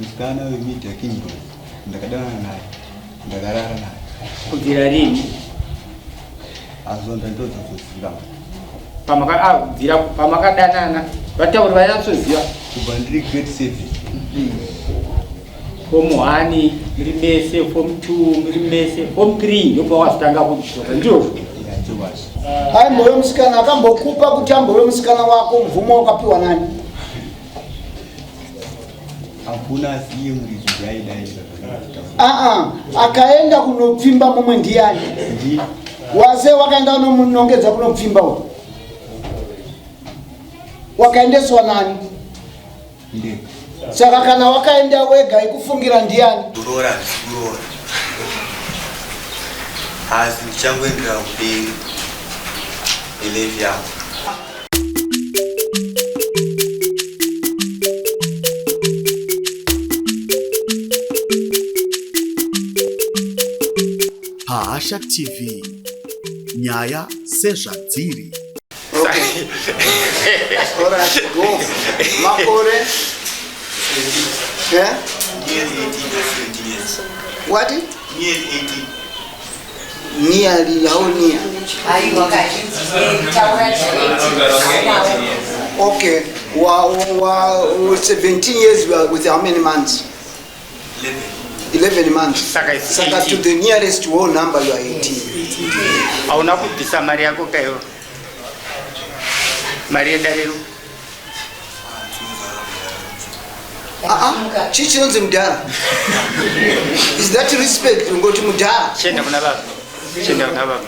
Musikana weMedia Kingdom ndakadanana naye ndakarara naye. Kubvira rini? Azonda ndodzozoziva. Pamaka ah, kubvira pamakadanana vatauri vanyatsoziva. Kubva ndiri grade 7. Form 1 muri mese, form 2 muri mese, form 3 ndopawazotanga kudzoka ndizvozvo. Aimbove musikana akambokupa kuti ambove musikana wako mvumo wakapiwa nani? Hakuna asi iye muridzi ndiaidaira. Aa, akaenda kunopfimba mumwe ndiyani? Ndi Wase wakaenda kunomunongedza kunopfimba uko. Wakaendeswa nani? ndega. Saka kana wakaenda wega ikufungira ndiyani? Kuroora handisi kuroora. Asi ndichangoendera kumberi nelife yangu. Pahasha TV nyaya sezvadziri. Okay. All right, go. Makore. Yeah? Nearly 18 to 17 years. What? Nearly 18. Nearly, how near? Okay. Wa, wa, 17 years with how many months? 11. 11 months. Saka it's Saka to 18. the nearest whole number you are 18. Hauna kubvisa mari yako kaiwo. Mari yedariro. Ah ah, chii chinonzi mudhara? Is that respect ungoti mudhara? Chienda kuna baba. Chienda kuna baba.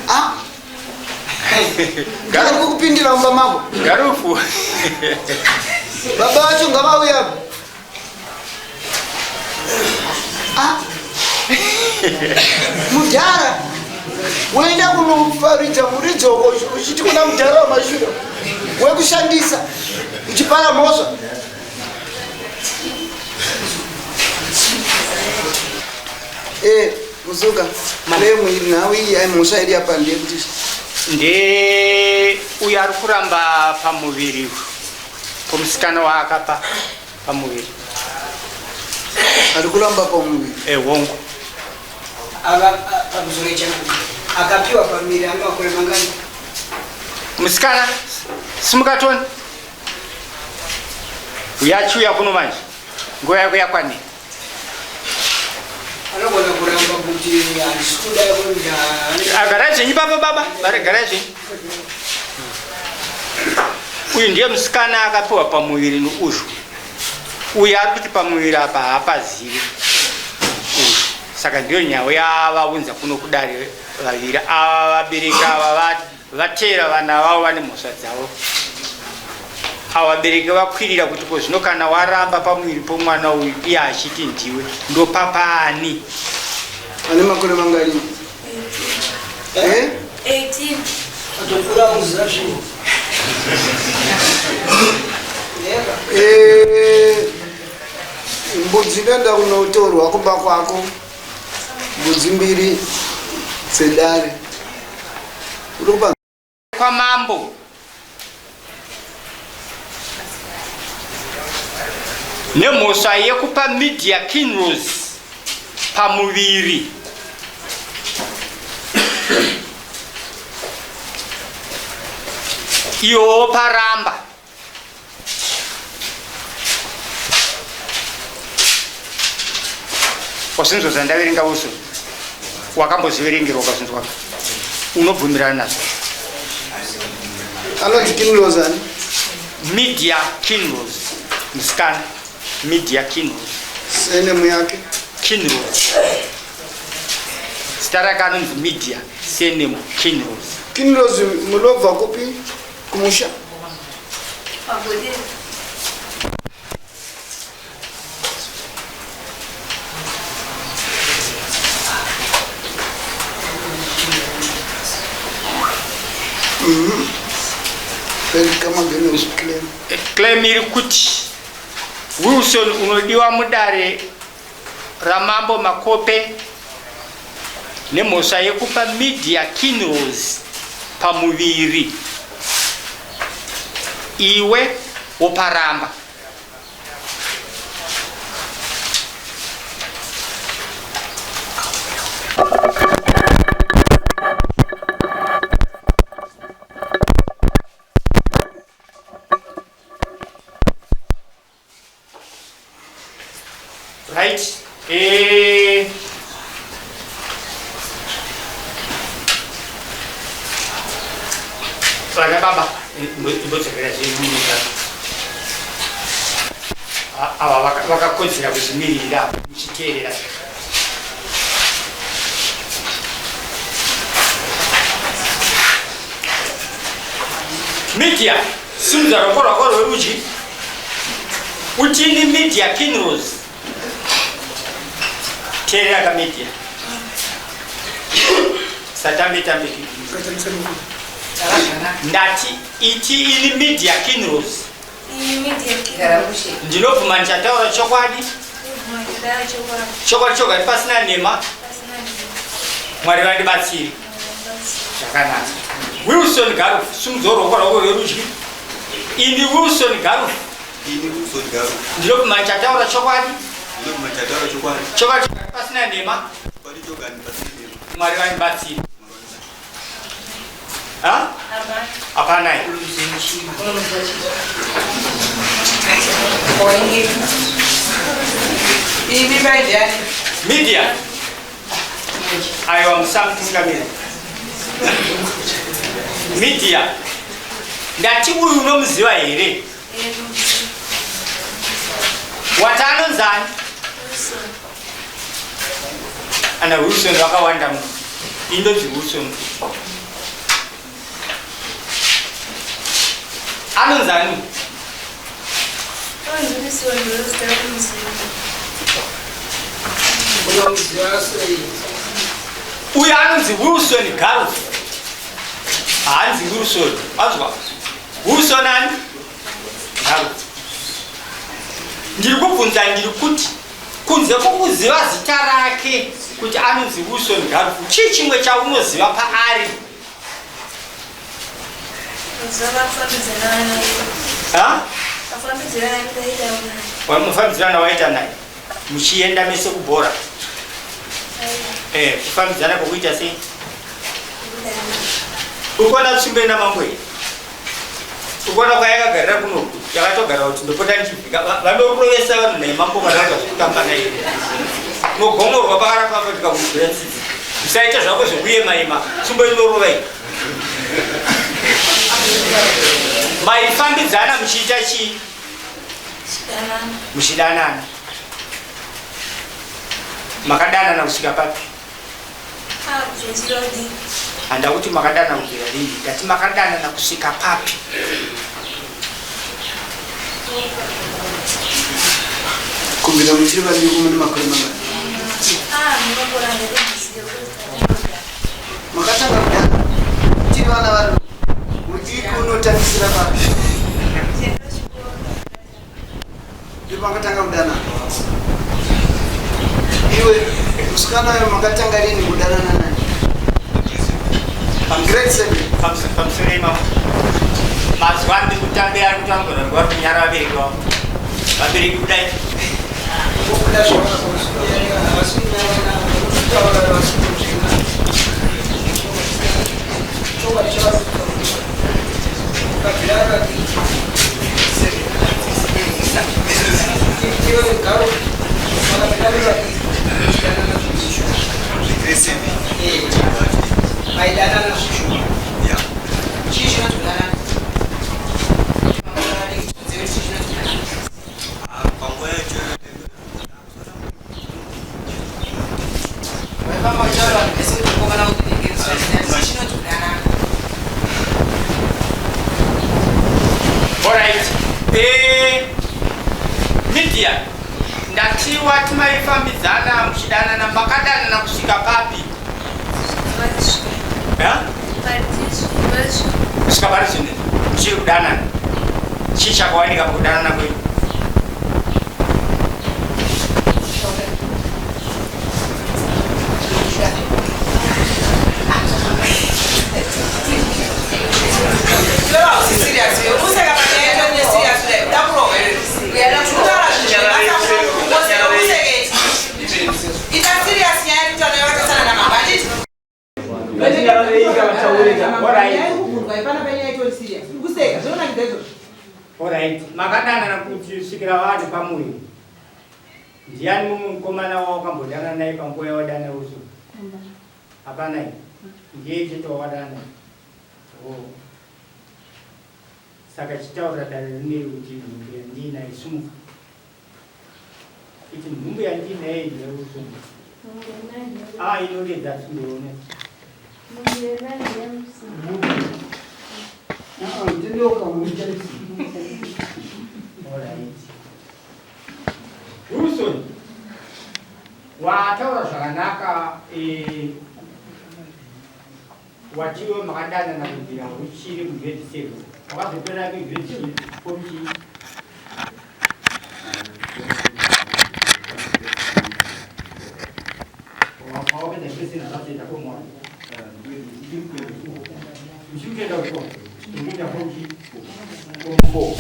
Ah. Gara kukupindira mumba mako. Garufu. Baba vacho ngavauya. Ah. Mudhara. Woenda kunofaridza muridzo uko uchiti kuna mudhara wamashure wekushandisa uchipara mhosva. Eh, Muzuka, claim iri nhau iyi ai mhosva iri apa ndeyekuti Nde uyo ari kuramba pamuviri pomusikana waakapa pamuviri. Ari kuramba pamuviri. Eh, hongu. Ava pamusoro chana akapiwa pamuviri ane makore mangani? Musikana, simuka toni. Uyachiuya kuno manje. Nguva yako yakwanira. Anogona kuramba kuti handisi kuda kuda. Garai zvenyu baba baba, bare garai zvenyu. Uyu ndiye musikana akapiwa pamuviri nouzhu. Uyu ari kuti pamuviri apa haapazivi. Uyu. Saka ndiyo nhau yavaunza kuno kudare vaviri ava vabereki ava Vateera vana vavo vane mhosva dzavo. Avo vabereki vakwirira kuti ko zvino kana waramba pamuviri pomwana uyu iye achiti ndiwe ndopapaani? Ane makore mangani? Eh? 18. Atokura kuziva zvinhu. Eh, mbudzi inoenda kunotorwa kumba kwako mbudzi mbiri dzedare uri kupa kwamambo nemhosva yekupa media kinros pamuviri iwo paramba Wasinzwa zvandaverenga uso wakambozviverengerwa ukazvinzwa unobvumirana nazvo anonzi kinlos ani media kinlos musikana media kinlos senemu yake kinlos zita rake anonzi media senemu kinlos kinlos munobva kupi kumusha Claim iri kuti Wilson unodiwa mudare raMambo Makope nemhosva yekupa media kinrows pamuviri iwe woparamba. Right. Eh, vana baba imbodzokera zvemunyika ava vakakodzera kuzvimirira muchiteerera. Media, simudza ruoko rwako rwerudyi utini media kinrose. Teerera ka media, satambe tambe. Ndati iti ini media kinrose. Ndinobvuma ndichataura chokwadi, chokwadi chokwadi, pasina nhema. Mwari vandibatsiri. Zvakanaka. Wilson Garuf, simudza ruoko rwako rwerudyi. Ini Wilson Garuf. Ini Wilson Garuf. Ndinobvuma ndichataura chokwadi, Ndinobvuma ndichataura chokwadi, chokwadi chokwadi, pasina nhema. Chokwadi chokwadi, pasina nhema. Mwari vandibatsiri. Ha, hapana. Imi vaidhani. Media, aiwa, musamutungamira. Media, ndati uyu unomuziva here? Wati anonzani? Ana Wilson vakawanda mu indonzi Wilson anonzani? Unomuziva sei? Uyu anonzi Wilson Garuf, haanzi Wilson. Azwa, Wilson ani? Garuf. Ndiri kubvunza, ndiri kuti kunze kwokuziva zita rake kuti anonzi Wilson Garuf, chii chimwe chaunoziva paari? Ha? Wamufambidzana waita naye muchienda mese kubhora? Kufambidzana kwokuita sei? Ukuona tsvimbo ina mambo iyi, ukuona kwayakagarira kuno, yakatogara kuti ndopota ndichivhika. Vanorovesa vanhu naimambo kana zvekutamba naye, unogomorwa pakarapa ndikakudzira tsitsi. Usaita zvako zvekuyema-yema, tsvimbo inorova iyi. Maifambidzana muchiita chii? Muchidanana. Makadanana kusvika papi? Handa kuti makadanana kubvira rini, ndati makadanana kusvika papi? Kubvira muchiri vadiki, mune makore mangani makatanga kudana muchiri vana vadoko? Mudiki unotangisira papi? Ndipo makatanga kudanana? Iwe musikana uyo, makatanga rini kudanana naye? Grade 7? Pamusoro imamo, mazuva ano ndiri kutambira ari kutambura, vari kunyara vabereki vavo, vabereki kudai. Vokuda zvavakutaura vasikuzvina chokwadi chavarikutaura kabvira akati iwe garo makabvira vevadiki muchidanana zvisho. Grade 7. Maidanana zvisho? Yeah. Chii chinotodanana? Chii chinotodanana? Ah, panguva yacho Vaifamba kutaura vanhu vese kuti mukomana kuti chinotodanana. Alright. Media, ndati wati maifambidzana muchidanana, makadanana kusvika papi? Ha? Kusvika pari zvino muchiri kudanana, chii chakawanika pakudanana kwenyu? Ita serious nyaya yekutaura yakatasana namama. Pana panyaya itori serious. Uri kuseka, zvinonakidza izvozvo. Alright, makadanana kuti svikira vane pamuviri. Ndiani mumwe mukomana wawakambodana naye panguva yawadana uso? Hapana here? Ndiye chete wawadana naye. Oh. Saka chitaura dare rineri kuti nhumbu yandiinayo sumuka. Iti nhumbu yandiinayo ndeyekusunga. Ah, inoredza tsindoone. Alright. Wilson, wataura zvakanaka eh, watiwe makadanana kubvira uchiri mugrade 7 wakazopera kugrade form chii? Wapedza grade 7 akazoenda form 1 uchiri kuenda kuchikoro ukuenda form chii? Form 4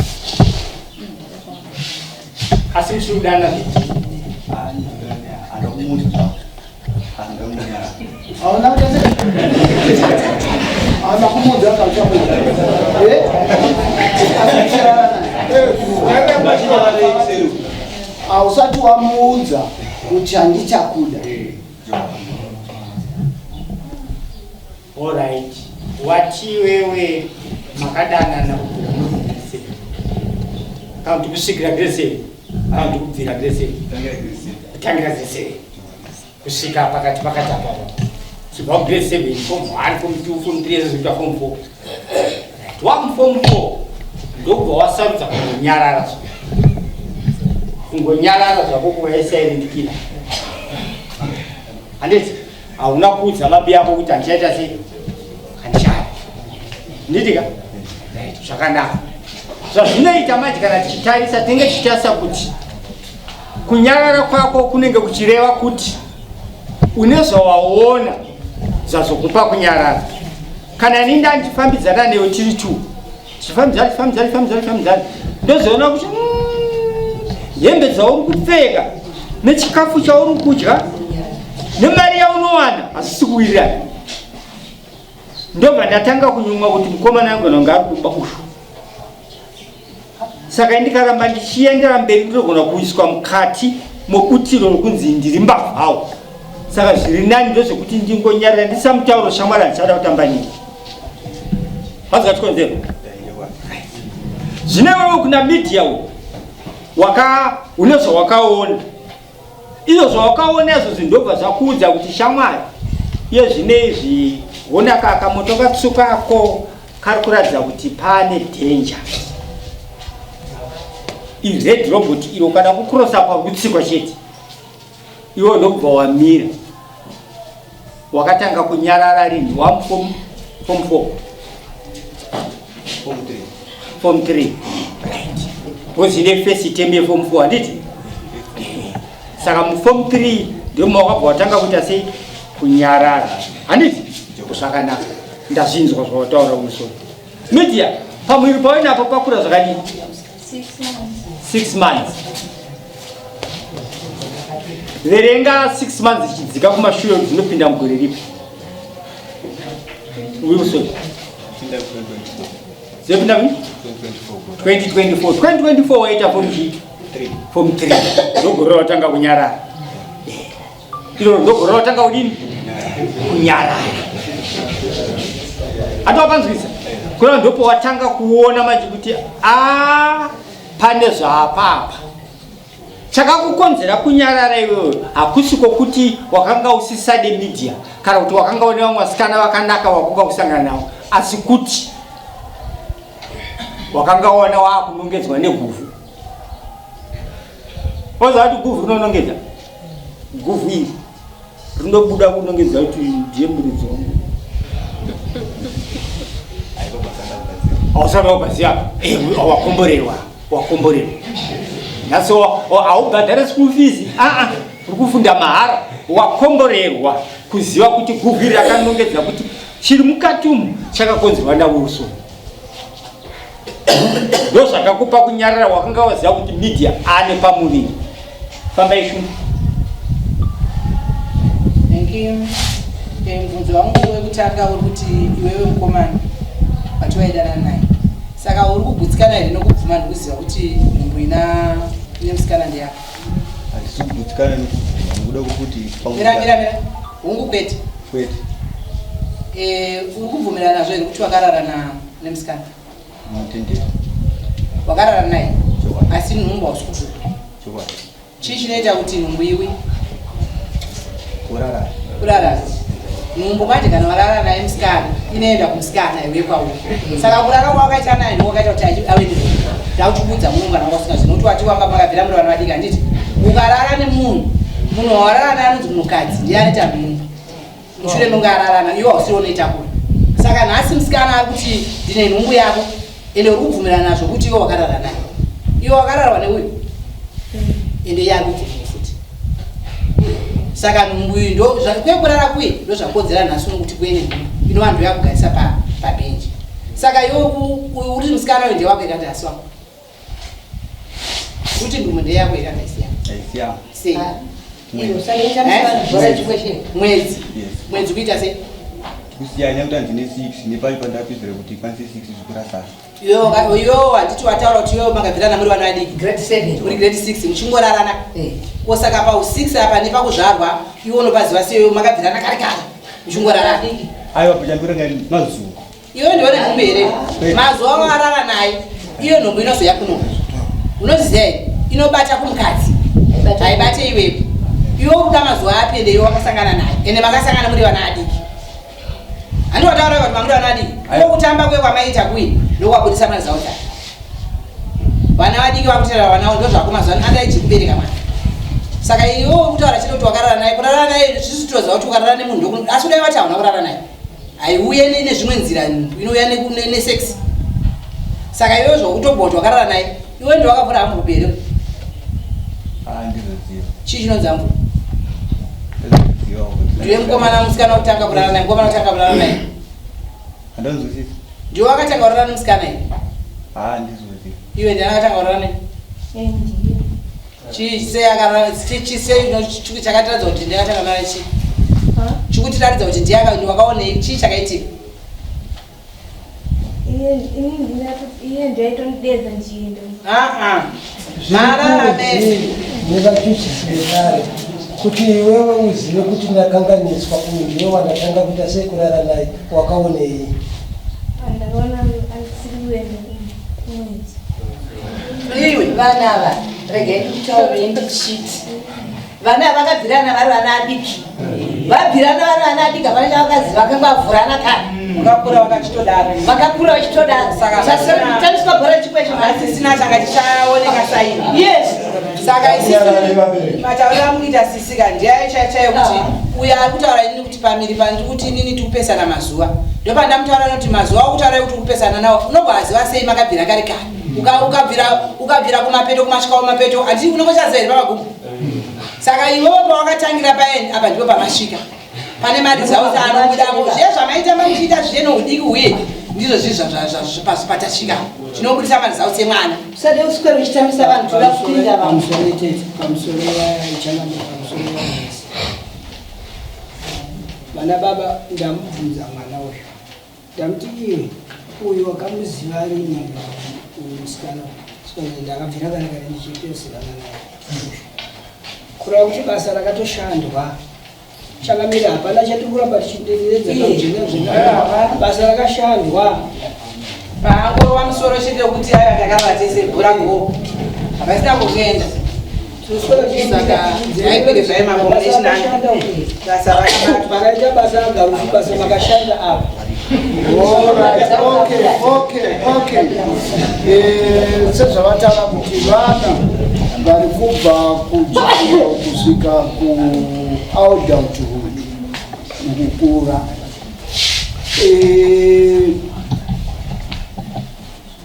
asi uchiri kudana Hauna hauna kumuudza kauchamuudza. Eh? Hausati wamuudza kuti handichakuda. Alright. Wati iwewe makadanana kubvira muri kugrade seven. Kana kuti kusvikira grade seven. Kana kuti kubvira grade seven. Kutangira grade seven. Kusvika pakati pakati apa. Chibva kugrade seven, form one, form two, form three, zvekuita form four. Right. Wamu form four ndokubva wasarudza kungonyarara. Kungonyarara zvako kuvaisairidikira. Handiti? Hauna kuudza mabi ako kuti handichaita sei, handichadi, nditi ka? Right, zvakanaka. Zvazvinoita manje, kana tichitarisa, tinenge tichitarisa kuti kunyarara kwako kunenge kuchireva kuti une zvawaona zvazokupa kunyarara. Kana ini ndandichifambidzana newe, tiri two, tichifambidzana, tifambidzana, tifambidzana, tifambidzana, ndozoona kuti hembe dzauri kupfeka nechikafu chauri kudya nemari yaunowana hazvisi kuwirirana. Ndobva ndatanga kunyumwa kuti mukomana angu nonga ari kuba ushu. Saka ndikaramba ndichiendera mberi, ndinogona kuiswa mukati mobutiro rokunzi ndiri mbavhawo. Saka zviri nani ndezvekuti ndingonyarira, ndisamutauro shamwari, handichada kutamba nini. Vanzwa chikonzero zvino iwewe kuna media uyu waka une zvawakaona. Izvo zvawakaona izvozvi ndobva zvakuudza kuti shamwari, iye zvine izvi, hona kakamoto katsukako kari kuratidza kuti pane danger. Ired robot iro, kana kukurosa pakutsikwa chete. Iwe ndokubva wamira, wakatanga kunyarara rini? Wamufom form 4, form 3, right? Because ine first term yeform 4, handiti? Saka muform 3 ndio wakabva watanga kuita sei? Kunyarara, handiti? Zvakanaka, ndazvinzwa zvawataura umusoro. Media, pamuviri pawainapo pakura zvakadii? 6 months. Verenga 6 months ichidzika kumashure, dzinopinda mugore ripi, Wilson? Dzinopinda 2024. 2024 waita form chii? Form 3. Ndogore rawatanga kunyarara iro, ndogore rawatanga kudini? Kunyarara. Hatiwapanzwisa kureva ndopo watanga kuona manje kuti a pane zvaapapa chakakukonzera kunyarara iwewe. Hakusi kwokuti wakanga usisade media kana kuti wakanga une vamwe vasikana vakanaka wakunga kusangana navo, asi kuti wakanga waona waakunongedzwa neguvhu. Oziva kuti guvhu rinonongedza? Guvhu iri rinobuda kunongedza kuti ndiye muridzi wangu. Hausati wabaziva. Wakomborerwa, wakomborerwa nhasi. Haubhadhare school fees, aa, uri kufunda mahara. Wakomborerwa kuziva kuti guvhu iri rakanongedza kuti chiri mukati umu chakakonzerwa naWilson. Ndo zvakakupa kunyarara. Wakanga waziva kuti media ane pamuviri. Fambai, Shumba. Thank you. Mubvunzo wangu wekutanga uri kuti iwewe mukomana Wati waidanana naye. Saka uri kugutsikana here nokubvuma nekuziva kuti nhumbu ina ine musikana ndeyako? Handisi kugutsikana nekubvuma nekuda kwekuti Mira, mira, mira. Hungu, kwete? Kwete. Uri kubvumirana nazvo here kuti wakarara nemusikana? Munotendera. Wakarara naye? Chokwadi. Asi nhumbu hausi kubvuma? Chokwadi. Chii chinoita kuti nhumbu iwe? Kurara. Kurara. Nhumbu manje kana warara naye musikana, inoenda kumusikana iwe kwauri. Saka kurara kwawakaita naye ndiko kwakaita kuti ave nenhumbu. Ndakuchikudza munhu kana wanga usina nokuti wati wanga makabvira muri vana vadiki, handiti? Ukarara nemunhu, munhu wawarara naye anonzi munhukadzi, ndiye anoita mimba. Mushure mekunge ararana, iwe hausiri unoitakura. Saka nhasi musikana ari kuti ndine nhumbu yako, ende uri kubvumirana nazvo kuti iwe wakarara naye. Iwe wakararwa neuyu, ende iye ari kubvumira futi. Saka nhumbu iyi ndo kwekurara kuye ndo zvakodzera nhasi uno kuti kuve nenhumbu inova ndo yakugarisa pabhenji. Saka iwe uri musikana uyu ndewako here kana asi wako? Kuti nhumbu ndeyako here kana isi yako? Haisi yangu. Sei? Mwedzi. Mwedzi? Yes. Mwedzi kuita sei? Kusiyana nekuti handine 6 nepari pandapizira kuti kwanise 6 zvikurasana. Iwewe handiti wataura kuti iwewe makabvirana muri vana vadiki? Grade 7. Uri grade 6 muchingorarana. Ko saka pa 6 apa nepakuzvarwa iwe unopaziva sei makabvirana kare kare muchingorarana? Aiwa, pachandikurenga mazuva. Iwe ndiwe nenhumbu here? Mazuva awarara naye, iyo nhumbu inozoya kuno. Unoziziva here? Inobata kumukadzi, haibate iwewe. Iwe uri kuda mazuva api ende iwe wakasangana naye, ende makasangana muri vana adiki? Handi wataura kuti mamuri vana adiki? Ko kutamba kwe kwamaita kuyi ndokwabudisa mazuva aya. Vana vadiki vakutaura vana ndo zvako mazuva ano andaiji kubereka mwana. Saka iwe uri kutaura chete kuti wakarara naye, kurara naye zvisi toziva kuti ukarara nemunhu asi kudai vati hauna kurara naye, haiuye nezvimwe nzira, inouya nesex. Saka iwe zvokutobva kuti wakarara naye, iwe ndo wakavhura envelope here? Handizoziva. Chii chinonzi envelope? Ndazoziva kuti Ndiwe mukomana, musikana kutanga kurara naye, mukomana kutanga kurara naye? Handanzwisisi. Ndiwe wakatanga kurara nemusikana here? Handizoziva. Iwe ndiani akatanga kurara naye? Ndiye. Chii sei akarara? Chii sei chakatiratidza kuti ndiye akatanga kurara? Chii chikutiratidza kuti ndiye wakaonei? Chii chakaitika? Iye ndiaitondidedza ndichienda. Aa, marara mese. Nevachuchisi vedare, kuti iwewe uzive kuti ndakanganiswa, uyu ndiwe wandatanga kuita sei kurara naye, wakaonei? Ndakaona andisiri kuenda kumwedzi. Iwe. Vana ava, regai ndikutaurei ndichiti vana vakabvirana vari vana adiki, vabvirana vari vana adiki, hapana chavakaziva, vakangavhurana kare. Vakakura vakachitodaro. Vakakura vachitodaro. Saka Sasitambiswa bhora chikwesho. Asisina changa chichaoneka saini. Yes. Saka isisi matauriro amukuita sisika ndiyayo chaiyo chaiyo kuti uyo ari kutaura inini kuti pamiri pandiri kuti inini tikupesana mazuva, ndopandamutaura nekuti mazuva okutaura kuti kupesana nawo unobva aziva sei makabvira kare kare? Ukabvira kumapeto kumasvika kumapeto, handii unongochaziva here pamagumo? Saka iwewe pawakatangira paeni apa ndipo pamasvika pane mari dzavo dzaanobudapo. Zviye zvamaita mamuchiita zviye noudiki huye ndizvo zvii patasvika zvinobudisa mari dzavo semwana. Usade uswere uchitambisa vanhu, toda kupinda vanhu. Pamusoro tete, pamusoro yachangamira, pamusoro yaisi vana baba, ndamubvunza mwana uyu, ndamuti, iwe uyu wakamuziva rini uyu musikana? Sikanzi ndakabvira kare kare ndichitozivana naye. Kureva kuti basa rakatoshandwa, changamira, hapana chatiri kuramba tichideredza zvena, basa rakashandwa. Paangorova musoro chete wekuti aiwa, ndakarara tese, bhora go, hapasina kukuenda. Saka aikwede zvai mambo nechinanga basa rakabatwa. Makaita basa ragarufu, basa makashanda apa. Alright, okay. Sezvavataura kuti vana vari kubva kuchikoro kusvika kuadulthood mukukura,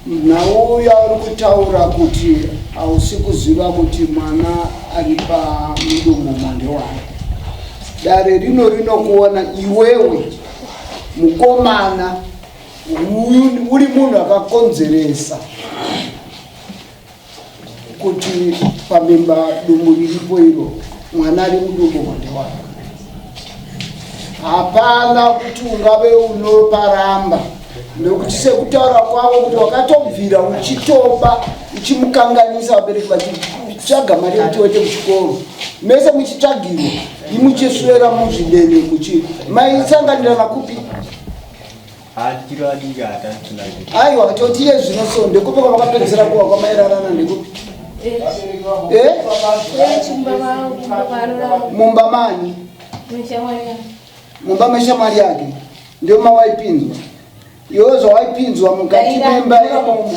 nhau yauri kutaura kuti hausi kuziva kuti mwana ari pamudumbu ndewani, dare rino rinokuona iwewe mukomana uyu uri munhu akakonzeresa kuti pamimba dumbu riripo iro, mwana ari mudumbu ndewake. Hapana kuti ungave unoparamba. Nekuti sekutaura kwavo kuti wakatobvira uchitoba uchimukanganisa vabereki vachitsvaga mari yekuti uende kuchikoro mese muchitsvagirwa imuchiswera muzvidene muchi maisanganirana kupi? Aiwa toti iye zvino so ndekupi kwamakapedzisira kuwa kwamairarana ndekupi? Eh? Mumba mani? Mumba meshamwari yake ndio mawaipinzwa iwe zvawaipinzwa mukati memba imomo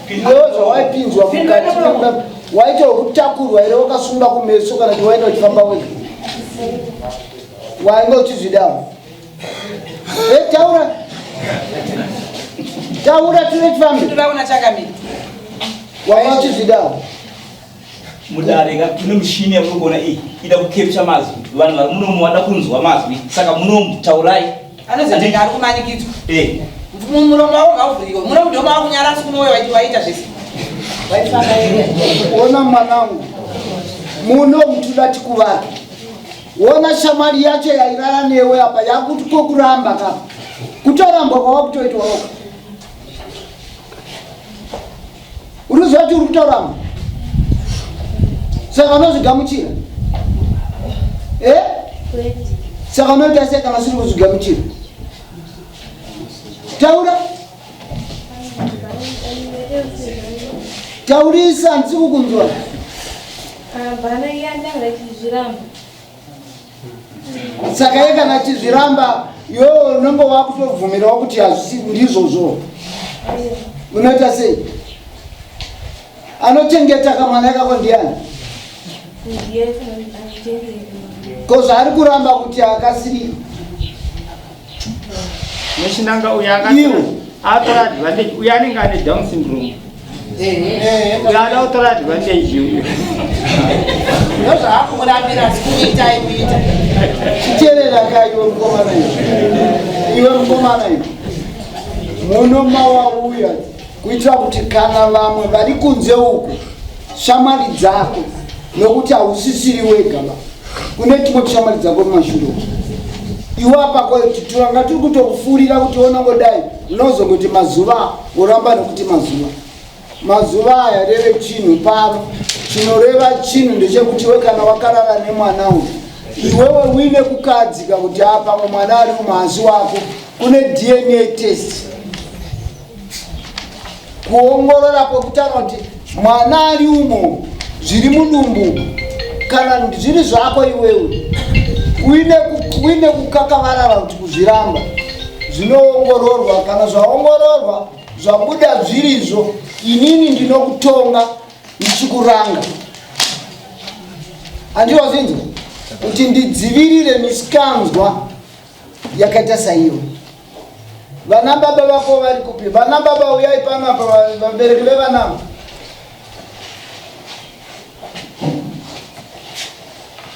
iwe zvawaipinzwa mukati memba waita wekutakurwa here wakasunga kumeso kana kuti waenda uchifamba wega wainge uchizvidawo e taura taura tire tifambe wainge uchizvidawo Mudare ka kune mishini yamuri kuona iyi ida kucapture mazwi vanhu vari munomu vada kunzwa mazwi saka munomu taurai Anozotenga ari kumanikidzwa. Eh. Muromo wako ngauvhurike. Munomu ndoma wakunyara asi kunowe waita zvese. Waifamba here? Ona mwanangu, muno mutuda tikuvake. Wona shamwari yacho yairara newe apa yakuti kokuramba ka. Kutorambwa kwawakutoitwa woka. Uri kuti uri kutoramba. Saka unozvigamuchira? Eh? Saka unoita sei kana usiri kuzvigamuchira? Taura. Taurisa handisi kukunzwa. Hapana iye andanga achizviramba. Saka iye kana achizviramba iwewe unenge wakutobvumirawo kuti hazvisi ndizvozvo. Unoita sei? Anochengeta kamwana ikako ndiani? Ndiye anochengeta. Ko zvaari kuramba kuti akasiri Nechinanga uyo akatora atora advantage uyo anenge ane down syndrome. Uyo ada kutora advantage uyo. Ndozvaakumurambira asi kuita kuita. Chiterera ka iwe mukomana iwe. Iwe mukomana iwe. Muno mawauya kuitira kuti kana vamwe vari kunze uku shamwari dzako nokuti hausisiri wega ba kune tumwe tushamwari dzako mumashure uku iwe apa turanga turi kutokufurira kuti onongodai unozongoti mazuva woramba nokuti mazuva mazuva aya reve chinhu pano chinoreva chinhu ndechekuti we kana wakarara nemwana uyu iwewe uine kukadzika kuti apamwe mwana ari umhasi wako kune dna test Kuongorora kwekutaura kuti mwana ari umo zviri mudumbu kana zviri zvako iwewe uine kukakavarara kuti kuzviramba zvinoongororwa kana zvaongororwa zvabuda zvirizvo inini ndinokutonga ndichikuranga handiwazvinzwa kuti ndidzivirire misikanzwa yakaita saiyo Vana baba vako vari kupi? Vana baba uyai pano apa vabereki vevana.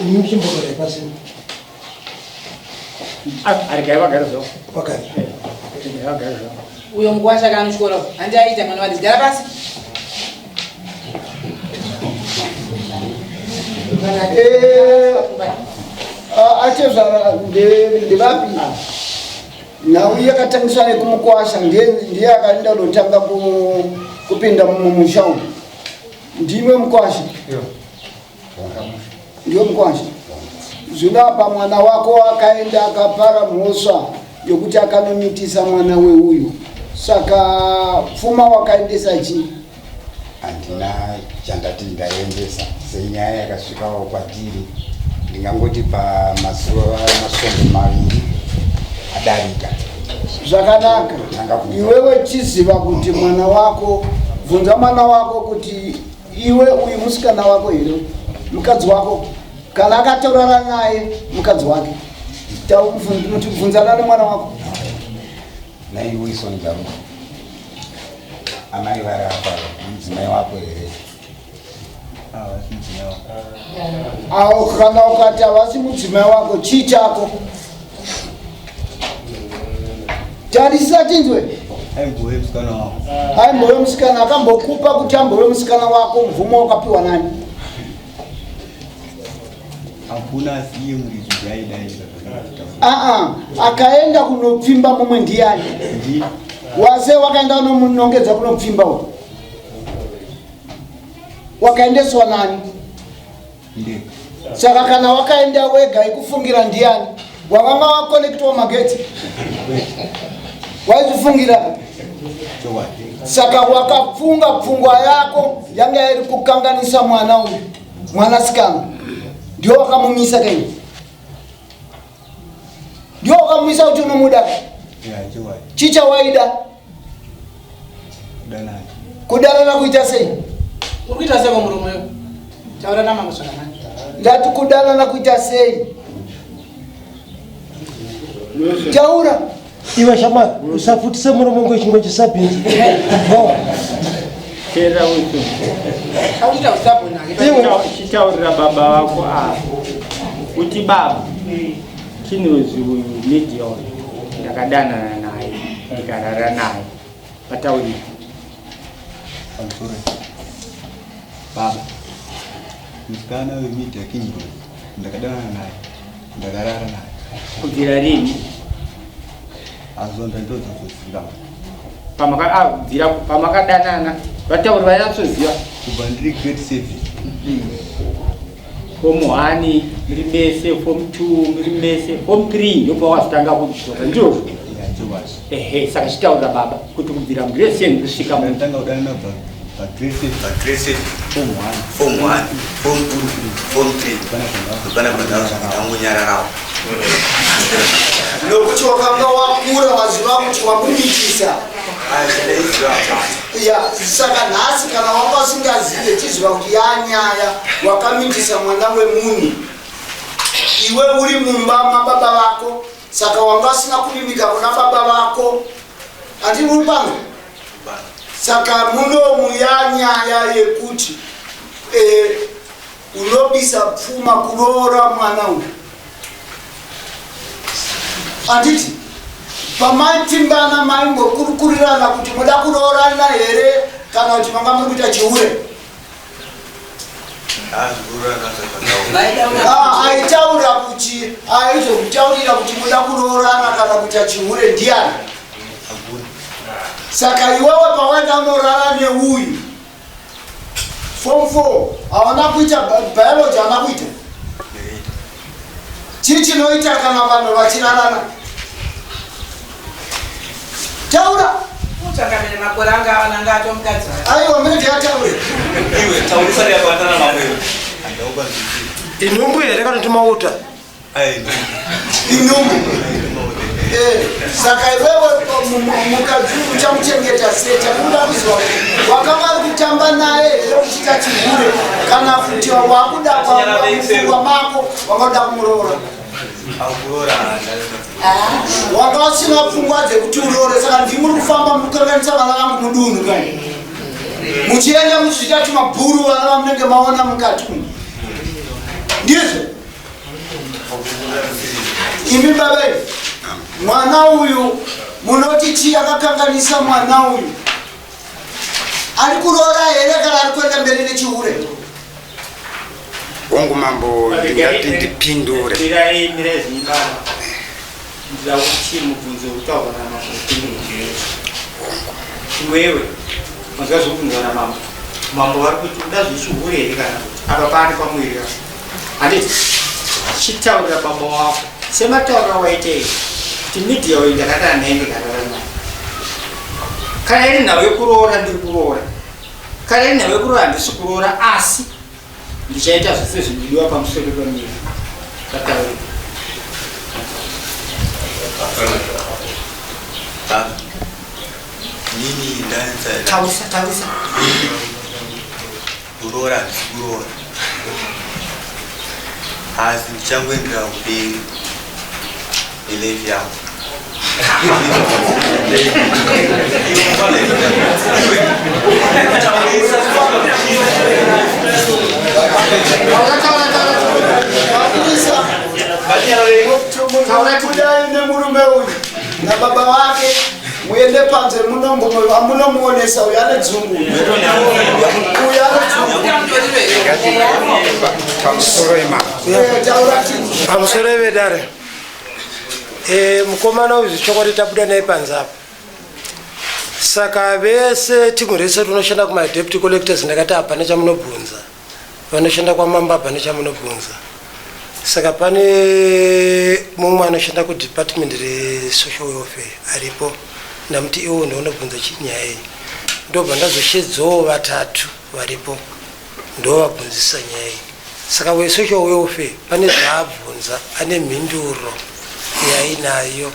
Imi muchimbogara pasi. Arigai vagare zvavo. Vagare. Vagare zvavo. Uyo mukwasha kana chikoro handi aita mwana wadzi gara pasi. Eh, atezvara ndevapi? Nhau yakatangiswa nekumukwasha ndiye akaenda kunotanga kupinda mumusha umu. Ndimwe mukwasha? Ndiwe mukwasha. Zvino apa mwana wako akaenda akapara mhosva yokuti akanomitisa mwana weuyu. Saka pfuma wakaendesa chii? Handina chandati ndaendesa senyaya yakasvikawo kwatiri ndingangoti pamazuva masvondo maviri adarika. Zvakanaka, iwewe chiziva kuti mwana wako, bvunza mwana wako kuti iwe uyu musikana wako here, mukadzi wako, kana akatorara naye mukadzi wake, bvunzana nemwana wako. Nai Wilson Garuba. Amai vari apa mudzimai wako here? Awo kana ukati havasi mudzimai wako chii chako? Tarisa tinzwe. Aimbove musikana wako. Aimbove musikana akambokupa kuti ambove musikana wako mvumo wakapiwa nani? Hakuna asi iye muridzi ndiye aidaira. Aa, akaenda kunopfimba mumwe ndiyani? Ndiye. Wase wakaenda unomunongedza kunopfimba uko. Wakaendeswa nani? Saka kana wakaenda wega ikufungira ndiani? Wakanga wakonektwa magetsi? Waizifungira? Saka wakafunga pfungwa yako yanga iri kukanganisa mwana uyu, mwanasikana. Ndio wakamumisa kai. Ndio wakamumisa kuti unomuda. Chicha waida. Kudanana kuita sei? Uri kuita sei pamuromo iwe? Taura namambo zvakanaka. Ndati kudanana kuita sei? Taura. Iwe shamwari, usafutise muromo ngechingo chisabhinzi. Teerera uti. Akuita usabhona. Chitaurira baba vako ava kuti baba chinozi uyu media uyu ndakadanana naye ndikarara naye pataurira. Pamusoro baba musikana wemedia kingirozi ndakadanana naye ndakarara naye Kubvira rini? Azonda ndodzozoziva Pamakabvira pamakadanana vatauri vanyatsoziva. Kubva ndiri grade 7. Form 1 muri mese, form 2 muri mese, form 3 ndopawazotanga kudzoka ndizvozvo. Ehe, saka chitaurira baba kuti kubvira mugrade 7 kusvika mu Ndakatanga kudanana kubva pagrade 7 pagrade 7 form 1 form 1 form 2 form 3 pana pandangonyararawo Nokuti wakanga wakura waziva kuti wamumitisa. Ya, saka nhasi kana wanga usingazive chiziva kuti yanyaya wakamitisa mwana wemunhu. Iwe uri mumba mababa vako saka wanga usina kuvimbika kuna baba vako. Handiti uri pano? Saka munomu yanyaya yekuti eh, unobisa pfuma kuroora mwana uyu. Handiti pamaitimbana maimbokurukurirana kuti muda kuroorana here kana kuti manga muri kuita chihure? Ah, aitaura kuti aizokutaurira kuti muda kuroorana kana kuita chihure ndiani? Saka iwewe pawaenda unorara neuyu form 4 hawana kuita biology, hawana kuita chii chinoita kana vanhu vachirarana? Taura. Utangamire makore anga awana anga ato mukadzi wake. Aiwa mene ndiyataure. Iwe taurisa yabatana mamwe. Inhumbu here kana kuti mauta? Inhumbu. Eh, saka iwewe mukadzi uchamuchengeta sei? Chakuda kuziva kuti wakanga ari kutamba naye here uchiita chihure kana kuti wakuda mupfungwa mako wanga uda kumuroora? Wanga usina pfungwa dzekuti uroore, saka ndimuri kufamba mukukanganisa vana vangu mudunhu kani muchienda muchiita tumabhuru vana vamunenge maona mukati umu. Ndizvo imi baba imi, mwana uyu munoti chii akakanganisa mwana uyu? Ari kuroora here kana ari kuenda mberi nechihure? Hongu mambo, ndingati ndipindure. Mirai, mirai zvenyu baba. Ndira kuti mubvunzo utaurwa namambo upindure. Iwewe wanzwa zvokubvunzwa namambo. Mambo vari kuti uda zvechihure here kana kuti apa paani pamuviri wako. Handiti chitaurira baba wako semataurira waita iyi kuti media uyu ndakadana naye ndikarara naye. Kana iri nhau yekuroora ndiri kuroora. Kana iri nhau yekuroora handisi kuroora asi ndichaita zvese zvinodiwa pamusoro pemuviri. Vataure. Baba, nini ndanza Taurisa, taurisa. Kuroora handisi kuroora asi ndichangoendera kumberi nelife yangu. Kudai nemurume uyu nababa vake muende panze munomuonesa uyu ane dzungu uyu ane dzungu. Pamusoro imama. Taura chinhu. Pamusoro vedare. Mukomana uyu zvichokwadi tabuda naye panze apa. Saka vese timu rese rinoshanda kumadeputy collectors ndakati hapana chamunobvunza, vanoshanda kwamamba hapana chamunobvunza. Saka pane mumwe anoshanda kudepartment resocial welfare aripo, ndamuti iwo ndounobvunza chinyaya iyi. Ndobva ndazoshedzawo vatatu varipo ndovabvunzisa nyaya iyi. Saka wesocial welfare pane zvaabvunza, ane mhinduro yainayo.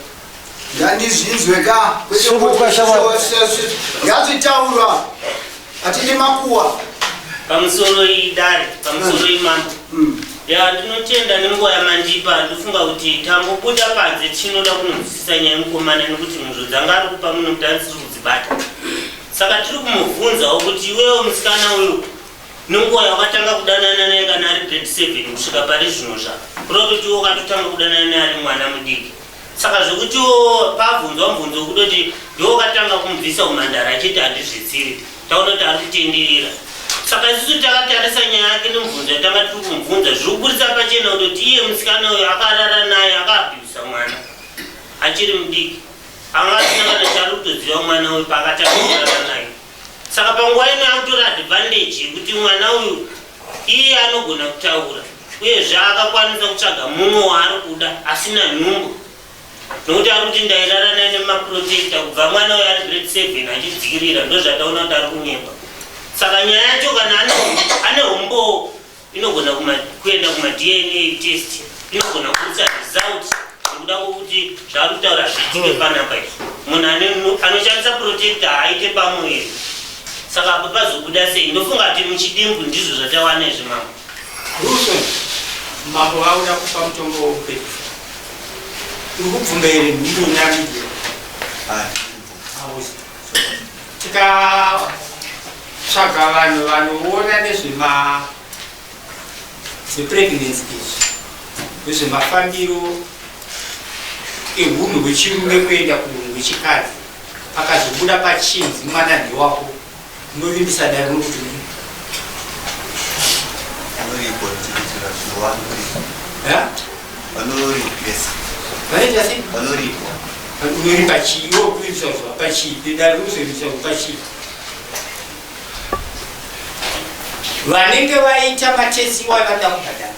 Ngandizvinzwe ka kwete Sunguka shamwari. ngazvitaurwa hatidi makuwa. Pamusoro idare, pamusoro imambo. Ya, ndinotenda nenguva yamandipa. Ndofunga kuti tambobuda panze tichinoda kunonzwisisa nyaya yemukomana, nekuti mhuzvo dzanga ari kupa muno kuti andisiri kudzibata. Saka tiri kumubvunzawo kuti iwewo musikana uyu nenguva yawakatanga kudanana naye kana ari grade 7 kusvika pari zvino zva kureva kuti iwe wakatotanga kudanana naye ari mwana mudiki. Saka zvekutiwo pabvunzwa mubvunzo wekutoti ndiwe wakatanga kumubvisa umhandara achiti handizvizivi, taona kuti ari kutenderera. Saka isusu takatarisa nyaya yake nemubvunzo yatanga tiri kumubvunza, zviri kuburitsa pachena kutoti iye musikana uyu akarara naye akaabhiusa mwana achiri mudiki, anga asina kana chaari kutoziva mwana uyu paakatanga kurara naye. Saka panguva ino akutora advantage yekuti mwana uyu iye anogona kutaura, uyezve akakwanisa kutsvaga mumwe waari kuda asina nhumbu, nokuti ari kuti ndairara naye nemaprotector kubva mwana uyu ari grade 7 achidzikirira. Ndozvataona kuti ari kunyepa. Saka nyaya yacho kana ane umbowo inogona kuenda kumaDNA test, inogona kuburitsa result nekuda kwokuti zvaari kutaura zviitike panapa izvi. Munhu anoshandisa protector haaite pamuviri. Saka apo pazobuda sei? Ndofunga kuti muchidimbu ndizvo zvatawana izvi, mambo. Wilson, mambo vakuda kupa mutongo wekupedzisa. Uri kubvuma here nhumbu inamidye? Hausi. Tikatsvaga vanhu vanoona nezvema zvepregnancy izvi, nezvemafambiro ehunhu hwechirume kuenda kuhunhu hwechikadzi, pakazobuda pachinzi mwana ndewako, unovimbisa dare nokuti Vanoripo chiitira zvinovanoripo. Vanoripesa. Vanoita sei? Vanoripo. Unoripa chii? Iwe ukuvimbisa kuzovapa chii? Dare rikuzovimbisa kupa chii? Vanenge vaita matesi iwayo vanoda kubhadhara,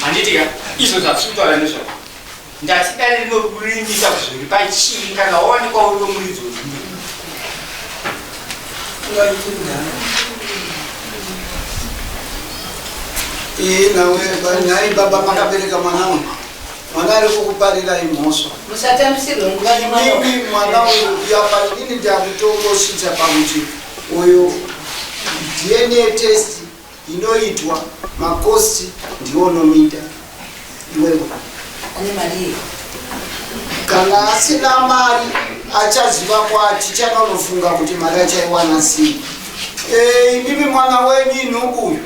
handiti ka? Izvo zvatiri kutaura nezvazvo, ndati dare rinokuvimbisa kuzoripa chii kana wawanikwa uri wemuridzi wezvimwe. Ii nawe nhai baba makabereka mwana uyu, mwana ari kukuparirai mhosva. Musatambisirwe nguva nemwana. Imi mwana uyu yapa inini ndakutongosvitsa pakuti uyu DNA test inoitwa, makosti ndiwo unomita iwewe. Ane mari here? Kana asina mari achaziva kwati chanonofunga kuti mari achaiwana sei. Imimi mwana wenyu inhubu uyu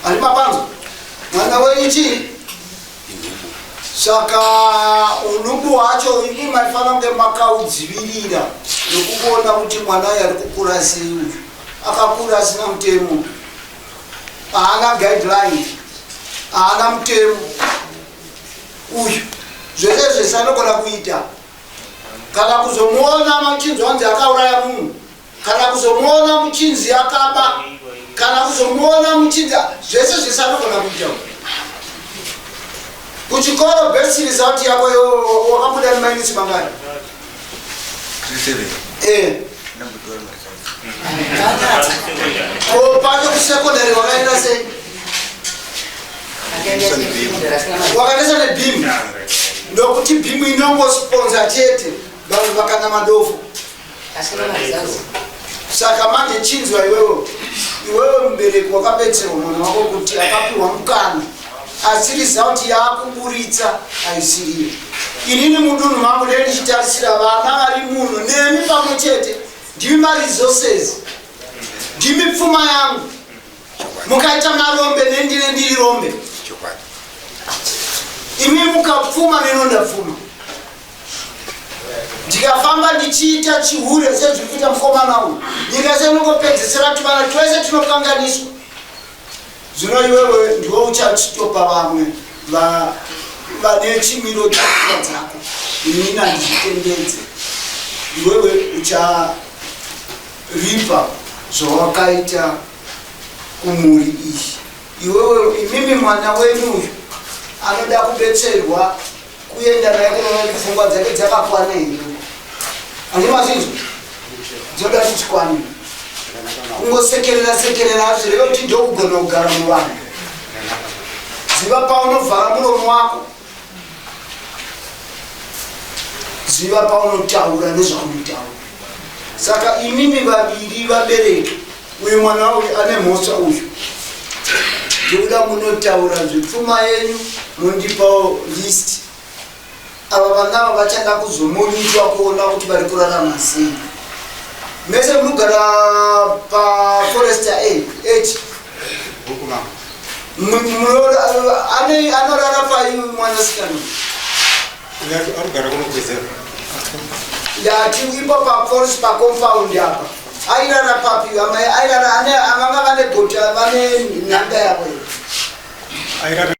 ari mapanzo, mwana wenyu chii? Saka unhubu hwacho imi maifanira kunge makaudzivirira nekuona kuti mwana uyu ari kukura sei. Uyu akakura asina mutemo, haana guideline, haana mutemo uyu. Zvese zvese anogona kuita, kana kuzomuona muchinzi wanzi akauraya munhu, kana kuzomuona muchinzi akaba, kana kuzomuona muchinzi zvese zvese anogona kuita. Kuchikoro best result yako wakabuda nemainisi mangani? Ko pacho kusekondari wakaenda sei? Wakaendesa nebhimu, ndokuti bhimu inongosponsa chete vanhu vakana madofo. Saka manje chinzwa iwewe, iwewe mubereki wakabetserwa mwana wako kuti akapiwa mukana, asi result yaakuburitsa haisiriyo. Inini mudunhu mangu ndee ndichitarisira vana vari muno nemi pamwe chete, ndimi maresources, ndimi pfuma yangu. Mukaita marombe nendine ndiri rombe, imi mukapfuma nenonda pfuma. Ndikafamba ndichiita chihure sezviri kuita mukomana uyu, nyika yese inongopedzesera tuvana twese tinokanganiswa. Zvino iwewe ndiwe uchachitopa vamwe vane chimiro chepfungwa dzako. Inini handizvitendedze. Iwewe Ucharipa zvawakaita kumhuri iyi. Iwewe, imimi, mwana wenyu uyu anoda kubetserwa kuenda naye kunoona kuti pfungwa dzake dzakakwana here. Handi mazvinzwa? Dzoda kuti dzikwane. Kungosekerera sekerera hazvireve kuti ndokugona kugara muvanhu. Ziva paunovhara muromo wako, ziva paunotaura nezvaunotaura. Saka imimi vaviri vabereki, uyu mwana uyu ane mhosva uyu, ndikuda munotaura zvepfuma yenyu, mundipawo list. Ava vana ava vachada kuzomonitwa kuona kuti vari kurarama sei. Mese munogara paforester a 8. Anorara pai mwanasikana? Arikugara kuno kureserve. Ndati ipo paforest, pacompound apa, airara papi? Amai airara ane vanga vane gota, vane nhanga yavo here? Airara